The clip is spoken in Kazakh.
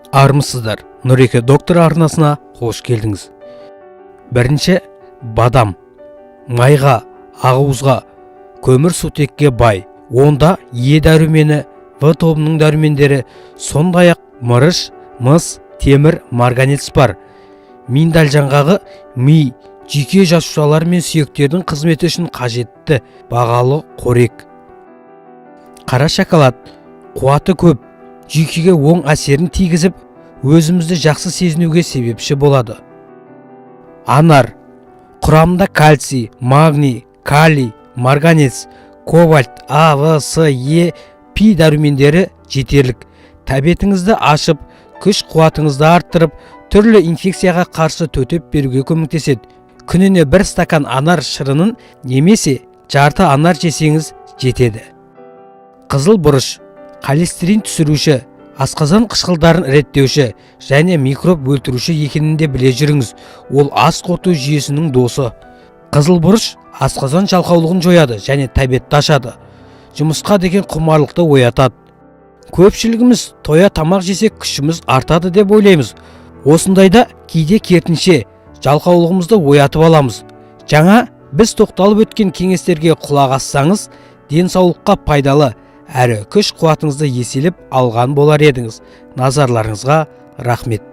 Армысыздар, Нұреке доктор арнасына қош келдіңіз. Бірінші, бадам. Майға, ақуызға, көмір сутекке бай. Онда Е дәрумені, В тобының дәрумендері, сондай ақ мырыш, мыс, темір, марганец бар. Миндаль жаңғағы ми, жүйке жасушалары мен сүйектердің қызметі үшін қажетті бағалы қорек. Қара шоколад қуаты көп, жүйкеге оң әсерін тигізіп, өзімізді жақсы сезінуге себепші болады. Анар құрамында кальций, магний, калий, марганец, кобальт, А, В, С, Е, Пи дәрумендері жетерлік. Тәбетіңізді ашып, күш қуатыңызды арттырып, түрлі инфекцияға қарсы төтеп беруге көмектеседі. Күніне бір стакан анар шырынын немесе жарты анар жесеңіз жетеді. Қызыл бұрыш холестерин түсіруші, асқазан қышқылдарын реттеуші және микроб өлтіруші екенін де біле жүріңіз. Ол ас қорыту жүйесінің досы. Қызыл бұрыш асқазан жалқаулығын жояды және тәбетті ашады, жұмысқа деген құмарлықты оятады. Көпшілігіміз тоя тамақ жесек, күшіміз артады деп ойлаймыз. Осындайда кейде керісінше жалқаулығымызды оятып аламыз. Жаңа біз тоқталып өткен кеңестерге құлақ ассаңыз, денсаулыққа пайдалы әрі күш қуатыңызды еселеп алған болар едіңіз. Назарларыңызға рахмет.